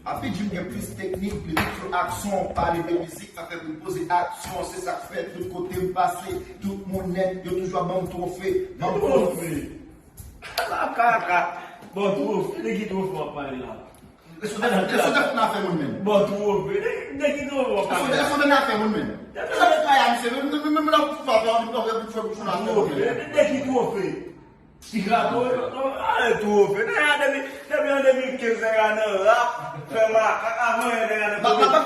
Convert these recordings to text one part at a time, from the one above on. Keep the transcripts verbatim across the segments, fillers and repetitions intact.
Papi Jim gen plis teknik, li rit sou aksyon, pale de mizik, sa fè pou l poze aksyon, se sa k fè tout kote m pase, tout moun nèt, yo toujou ap ban m twofe, ban m twofe. Twofe? Kaka. Bon, twofe, de ki twofe w ap pale la? Lè sou tèt, lè sou tèt nan afè moun menm. Bon, twofe, de, de ki twofe w ap pale la? Lè sou tèt nan afè moun menm. Sa fè kaya misye, menm, menm, menm la pou fè, pou fè, pou fè, pou fè, pou fè, pou fè. Twofe, de, de ki twofe? Ti gato, yo, yo, ale twofe. Depi, depi an de mil kenz, nèg la nan rap, fè makak, avan yè nèg la nan komedi.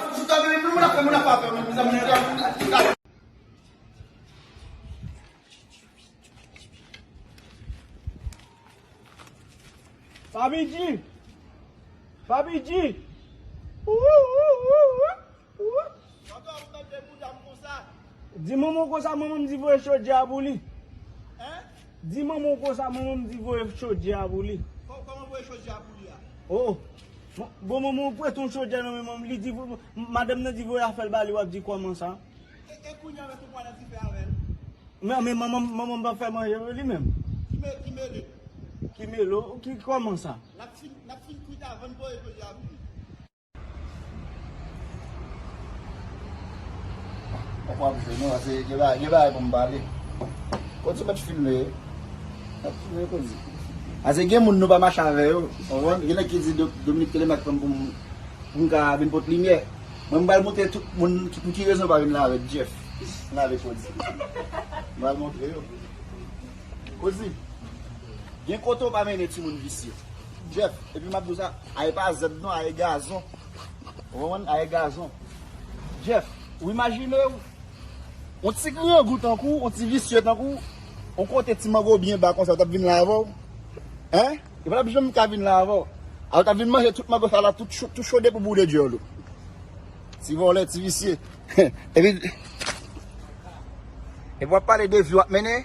Papi G! Papi G! Ou, ou, ou, ou, ou. Tonton, ou mèt vin bouda m konsa. Di manman w konsa, manman m di voye chodyè a pou li. Hein? Di manman w konsa, manman m di voye chodyè a pou li. Kò-, kòman voye chodyè a pou li a? Oh. Bon, bon, manman w prete yon chodyè nan men manman m, li di vo-, madanm nan di voye afè l ba li, w ap di kòman sa? E, e kounye a mèt ou pran nan dife avè l? Men, men manman, manman m pa fè manje pou li menm. Ki me-, ki mele? Ki mele? Ki, kòman sa? L ap fin, l ap fin kwit avan n voye chodyè a pou li. Papa ap jwe non, ase gen bagay, gen bagay pou m pale. Kote w mèt filme? Ap filme koze. Ase gen moun nou pa mache avè yo. Konprann? Gen nèg ki di Do-, Dominique Telemaque fè m pou m, pou m ka vin pot limyè. Mwen m pral montre tout moun ki, pou ki rezon pa vin la avèk Jeff. Vin avèk Kozi. M pral montre yo. Kozi. Gen kote w pa mennen timoun visye. Jeff, epi m ap di w sa, a e pa zèb non, a e gazon. Ou konprann? A e gazon. Jeff, ou imajine w, yon ti grangou tankou w, yon ti visye tankou w, yon kote ti mango byen ba konsa, w t ap vin la avè w? Hein? Li pa t ap janm ka vin la avè w. A, ou t ap vin manje tout mango sa la, tout cho-, tout chode pou boude dyòl ou. Ti vòlè, ti visye. Epi, epi w ap pale de vi w ap mennen?